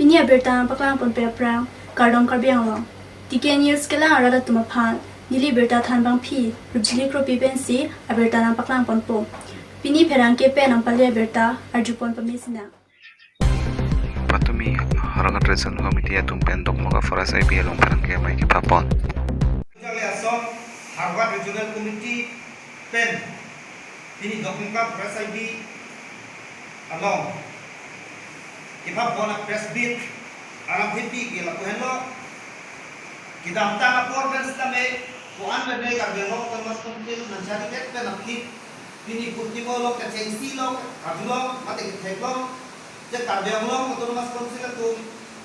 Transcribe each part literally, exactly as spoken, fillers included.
Pini abirta nangpaklang ponpe aphrang, kardom Karbi Anglong. T K News kelang arat atum aphan, neli birta thanbangpi Rupjili Kropi pensi abirta nangpaklang ponpo. Pini pherangke pen nangpale abirta arju pon pame sinang. Patumi Howraghat Regional Committee atum pen Dokmoka Forest I B along pherangke amei kepapon. Jale ason Howraghat Regional Committee pen pini Dokmoka Forest I B along kepapon a-press meet alam thepi ke lapu henlo. Kedamtang apor pen sitame ko-an pen Karbi Anglong Autonomous Council nangchari det pen aphi pini purtimo lo kachengsi lo, karju lo, mate kethek lo, je Karbi Anglong Autonomous Council atum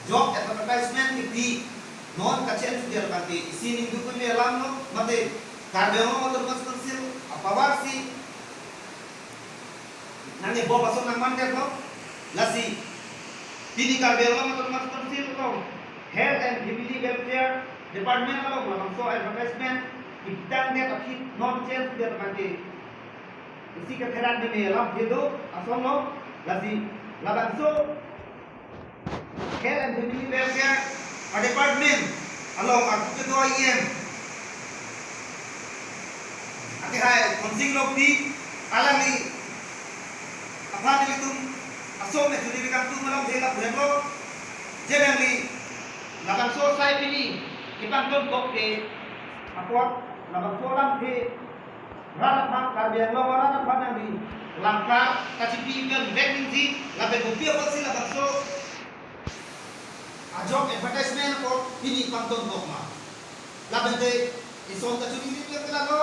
job advertisement kipi non kacheng sudia kante isi ningduk peme alam lo, mate Karbi Anglong Autonomous Council apower si nangkebom ason nangmandet lo. Lasi pini Karbi Anglong Autonomous Council along Health and Family Welfare Department along labangso advertisement kipitang det aphi non cheng sudia kante isi ketheran deme alam kedo ason lo. Lasi labangso Health and Family Welfare a-department along arpu kedo E M akehai Khonsing Rongpi, alangli aphan ilitum ason me juli kangtung alam thela purem lo. Je nangli labangso asai pini kepangton kokpe apot labangso alamthe rat aphan, Karbi Anglong arat aphan nangli langkar kachipi pen vek ningji, lapen kopi apotsi labangso a-job advertisement apot pini pangton kok ma? Lapen te ison kachuri ni pila pila lo.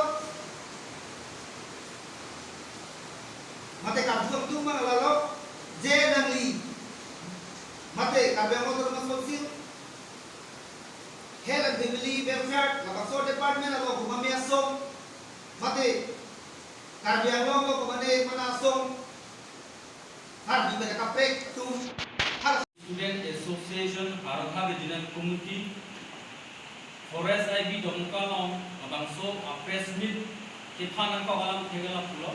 Mate karju kangtung ma lalo, je nangli mate Karbi Anglong Autonomous Council Health and Family Welfare labangso department along komat me asong, mate Karbi Anglong lo komat me mana asong, Karbi pen kaprek atum, hala Student Association Howraghat Regional Committee, Forest I B Dokmoka along labangso a-press meet kephan nangkok alam thegala pulo.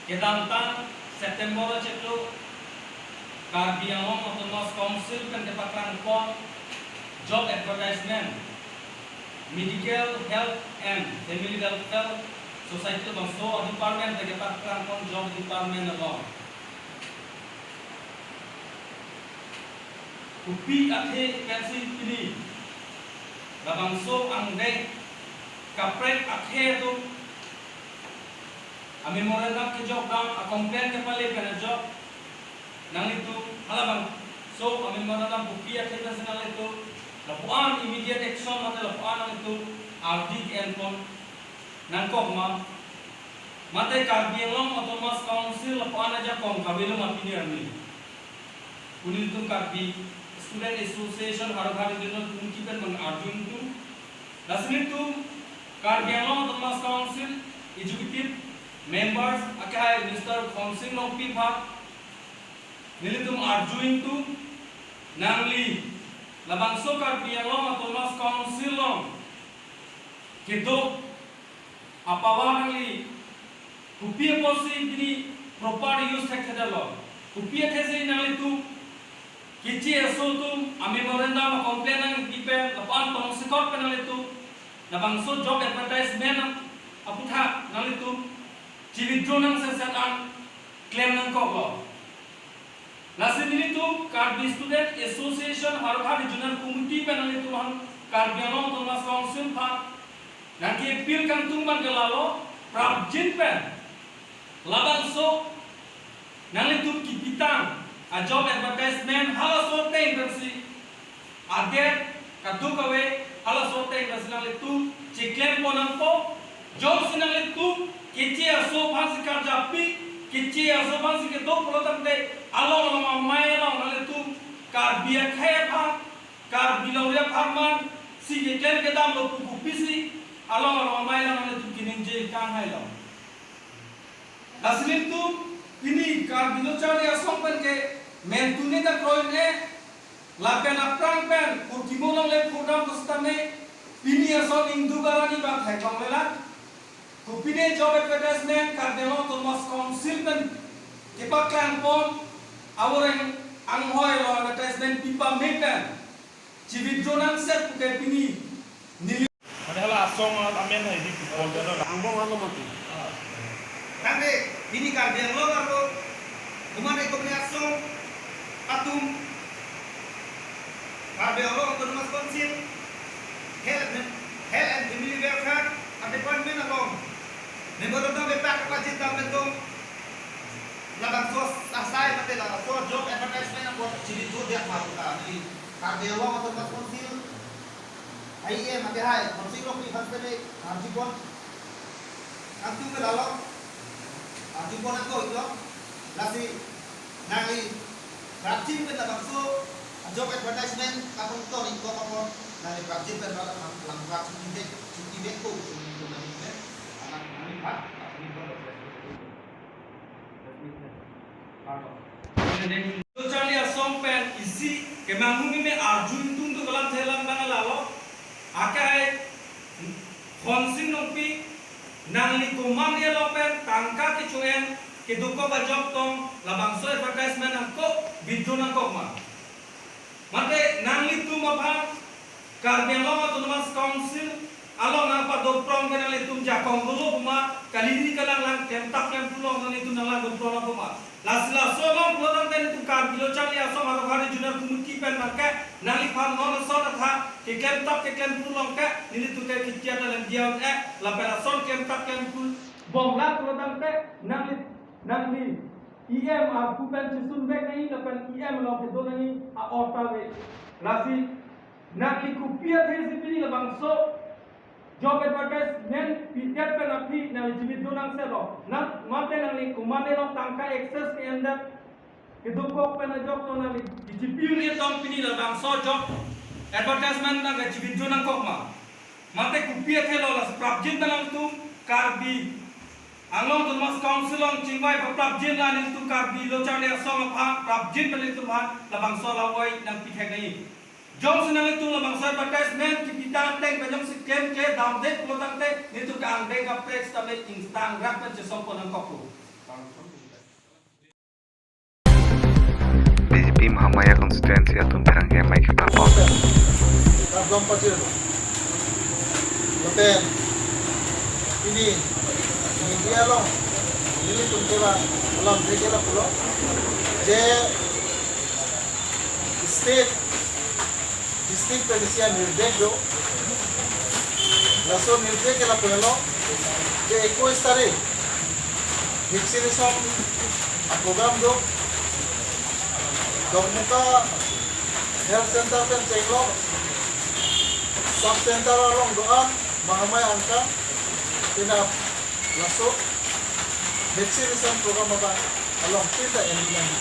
Kedamtang September achiklo Karbi Anglong Autonomous Council pen kepaklang pon job advertisement, Medical, Health and Family Welfare Society labangso department pen kepaklang pon job department along. Kopi athe pensi pini labangso angdeng kaprek athe atum a-memorandum kejok dam, a-complaint kepale pen ajok nanglitum halabangso a-memorandum kopi athe pensi nanglitum lapuan immediate action mate lapuan nanglitum ardi ke-en pon nangkok ma? Mate Karbi Anglong Autonomous Council lapuan ajakong kavelo ma pini arni? Pu nelitum Karbi Student Association Howraghat Regional Committee pen nang-arju ingtung. Lasi nelitum Karbi Anglong Autonomous Council Executive Members akehai Mister Khonsing Rongpi aphan nelitum arju ingtung, nangli labangso Karbi Anglong Autonomous Council along kedo a-power nangli kopi apotsi pini proper use thekthedetlo? Kopi athesi nanglitum keche aso atum a-memorandum, a-complaint nangpi pen lapuan tongsekot pen nanglitum labangso job advertisement aputhak nanglitum chi-withdraw nangseset an klem nangkoklo? Lasi nelitum Karbi Student Association Howraghat Regional Committee pen nanglitum aphan, Karbi Anglong Autonomous Council aphan nangke-appeal kangtung abang ke lalo, prapjin pen labangso nanglitum kipitang a-job advertisement halaso ateng pensi adet kadokave halaso ateng pensi nanglitum chiklem pon nangpo. Jongsi nanglitum keche aso aphansi karjapik, keche aso aphansi kedo pulo tangte along along amei along nanglitum Karbi akhei aphan, Karbi longri apharman si keklem kedamlo pu kopisi along along amei along nanglitum keningje kanghailo? Lasi nelitum pini Karbi Lo Charli Asong pen ke mentune ta kroine, lapen aphrang pen purtimo longle purdam pusitame pini ason ingduk arani bang theklonglelang. Kopine job advertisement Karbi Anglong Autonomous Council pen kepaklang pon avoreng anghoi lo Pame pen chiwithdraw nangji pu ke pini neli. Mane hala asong amen hai di pol jana. Angbong ano mati. Tangte pini Karbi Anglong arlo komatne komatne asong atum Karbi Anglong Autonomous Council Health and, Health and Family Welfare Department along memorandum papak kepajir dam pen tong labangso asai mate labangso job advertisement apot chiwithdraw dia ma puta neli Karbi Anglong Autonomous Council E M mate hai Khonsing Rongpi aphan sitame arjupon. Angtum ke lalo arjupon ako ilo. Lasi nangli prapjin pen labangso job advertisement kapangton iklo kapon nangli prapjin pen labang, labang prapjin pen chuti bek ko chuti bek ko nangli pen anak nangli phat nangli pon. Lo charli asong pen isi kemanghu meme arju ingtung tu kelang thelang bang lalo. Akai Khonsing Rongpi nangli komatne along pen tangka kecho-en kedokok ajok tong labangso advertisement nangkok withdraw nangkok ma. Mate nanglitum aphan Karbi Anglong Autonomous Council along nangpadoprong ke nanglitum jakong dolo puma, kaliri kalanglang klemtap klemprulong nanglitum nanglang doprong puma. Lasi laso along pulo tangte nelitum Karbi Lo Charli Asong Haro Hari Junior Committee pen nangke nangliphan non ason atha keklemtap keklemprulong ke nelitum ke kitiat alam dion eh lapen ason klemtap klemprul bongla pulo tangte nangli nangli E M arpu pen chisun bek nangji lapen E M along kedo nangji a-order ave. Lasi nangli kopi athe si pini labangso job advertisement pidet pen aphi nangli chiwithdraw nangji lo. Nang mate nangli komatne along tangka excess ke-endet kedokok pen ajok to nangli G P U ni tong pini labangso job advertisement nangke chiwithdraw nangkok ma. Mate kopi athe lo lasi prapjin pen nangtum Karbi Anglong Autonomous Council along chingvai paprapjin la nelitum Karbi Lo Charli Asong aphan prapjin pen nelitum aphan labangso lavoi nangpithek nangji. Jongsi nanglitum labangso advertisement kipi tang ateng pen jongsi klemkle damdet pulo tangte nelitum ke angdeng kaprek sitame ingtang rak pen chesongpon nangkokpo. B J P Mahamaya constituency atum pherangke amei kepapon. Kardom pajirlo. Lapen pini media along nelitum kevang alam thekela pulo je state district pen isi anirdek do. Laso nirdek ke lapu helo je ekuis tarik vaccination a-program do. Dokmoka health center pen chenglok sub center along do-an Mahamaya angkang penap laso vaccination program abang along pinta endi nangji.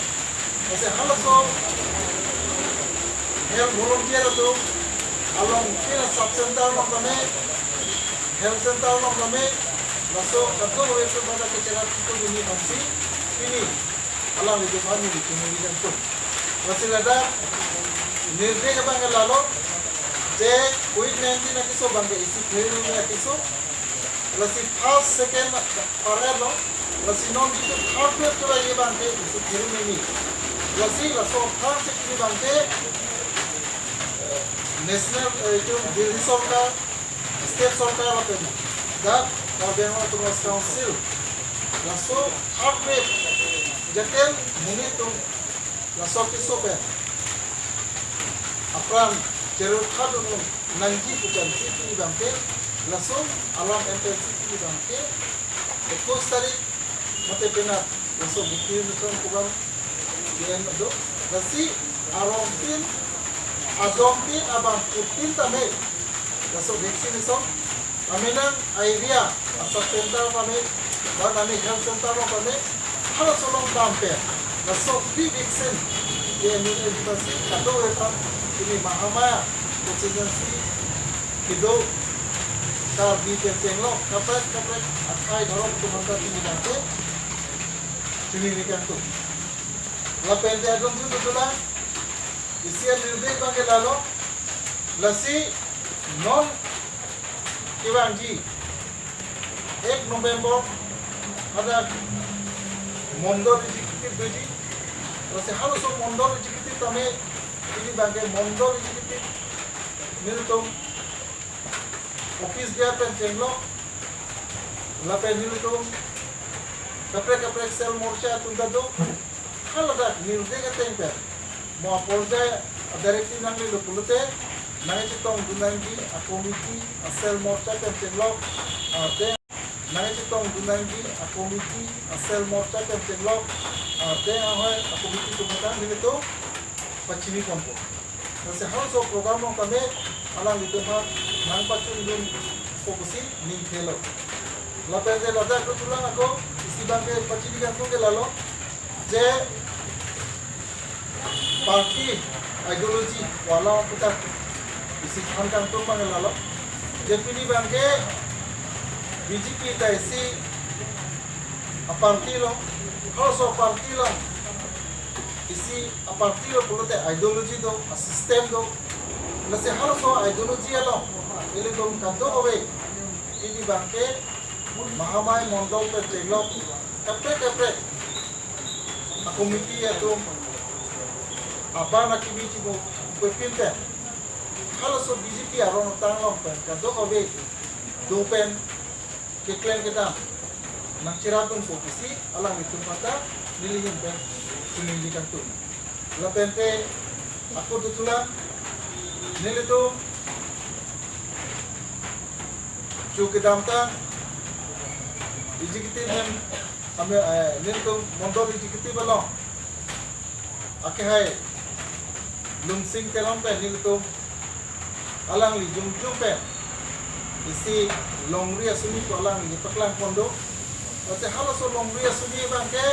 Lasi halaso health volunteer atum along pina sub center along tame, health center along tame, laso kadokave atum pada kechelap itu duni aphansi pini alangli aphan neli kemuri nangtum. Lasi ladak nirdek abang ke lalo je covid nineteen akeso abang ke isi pherui akeso. Lasi first, second parelo, lasi non jitu third wave kevangji abang ke isi pherui meme. Lasi laso aphan si pini abang ke, eh, national, eh, itum Delhi sorkar, state sorkar lapen dak Karbi Anglong Autonomous Council laso third wave jaten monit atum laso keso pen apran cherutha dun nangji pu pensi pini abang ke laso alam en pensi pini abang ke ekuis tarik mate penap laso vaccination program di-en do. Lasi arongtin adongtin abangphutin tame laso vaccination amenang area a-sub center tame, ba nani health center along tame, halaso along dampen laso free vaccine di-en un-e pu pensi kadokave aphan pini Mahamaya constituency kedo Karbi pen chenglok kaprek kaprek akhai dhorom atum aphan ta pini abang ke chini ni kangtung. Lapen te adon dun dun lang isi anirdek abang ke lalo, lasi non kevangji ek November hadak mondol executive doji, lasi halaso mondol executive tame Pini abangke mondol executive nelitum office bearer pen chenglok, lapen nelitum kaprek kaprek cell morcha atum ta do. Haladak nirde keteng pen mo aporjai a-directive nanglelo pulote nangchetongdun nangji a-committee a-cell morcha pen chenglok, ah, te nangchetongdun nangji a-committee a-cell morcha pen chenglok, ah, te ahoi a-committee atum ta nelitum pachini ponpo. Lasi halaso program along tame alanglitum aphan nangpachundunpo pusi ning thelo. Lapen je ladak dothulang ako, isi abangke pachini kangtung ke lalo, je party ideology wala puta isi than kangtung abang lalo. Je pini abangke B J P ta isi a-party lo, halaso party lo, isi a-party lo pulote ideology do, a-system do. Lasi halaso ideology along ilitum kadokave pini abangke Mahamai mondol pen chenglok kaprek kaprek a-committee atum aban akimi chibo pepin pen halaso B J P arong tang along pen kadokave do pen keklem kedam nangcherapdunpo pusi alanglitum aphan ta neli ahin pen chiningri kangtung. Lapen te ako dothulang, nelitum chu kedamtang executive hem ame, eh, nelitum mondol executive along akehai Lumsing Teron pen nelitum alangli jongjong pen isi longri asuni ko alangli paklang pon do. Lasi halaso longri asuni abangke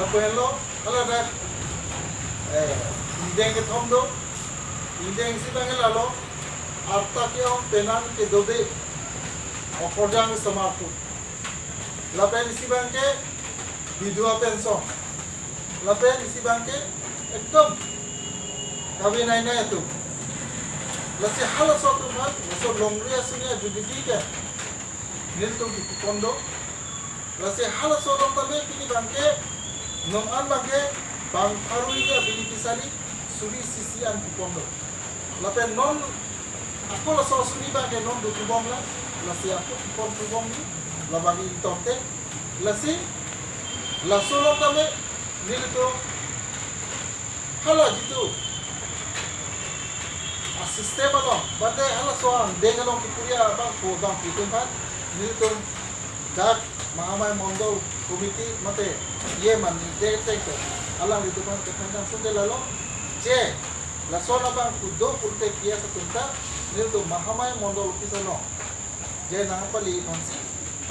lapu-an lo, haladak, eh, ingdeng kethom do. Ingdeng isi abangke lalo, arta ke-ong penang kedode, okorjang semarpu. Lapen isi abangke bidhuva pension. Lapen isi abangke ekdom kave nainai atum. Lasi halaso atum aphan laso longri asuni ajugidi ke nelitum kipi pon do. Lasi halaso along tame pini abangke non an abangke bang pharo hini a-beneficiary suri isi isi an pi pon do. Lapen non ako laso asuni abangke non dothu bomlang, lasi ako pi pon thu bomni, labang ingtong te. Lasi laso along tame nelitum hala jitu a-system along, bante halaso angdeng along kipuri abangphu abangpi atum aphan nelitum dak Mahamai Mondol Committee mate E M aningdeng teng pen alanglitum aphan kethan kangtung ke lalo, je lason abangphu do pulote P S atum ta nelitum Mahamai Mondol Office along je nangpali aphansi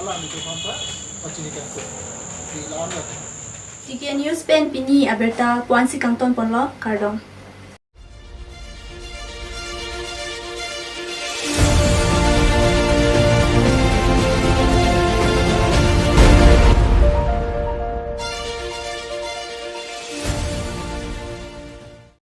alanglitum aphan ta pachini kangtung. Di la-an lo. T K News pen pini abirta ko-ansi kangton ponlo, kardom.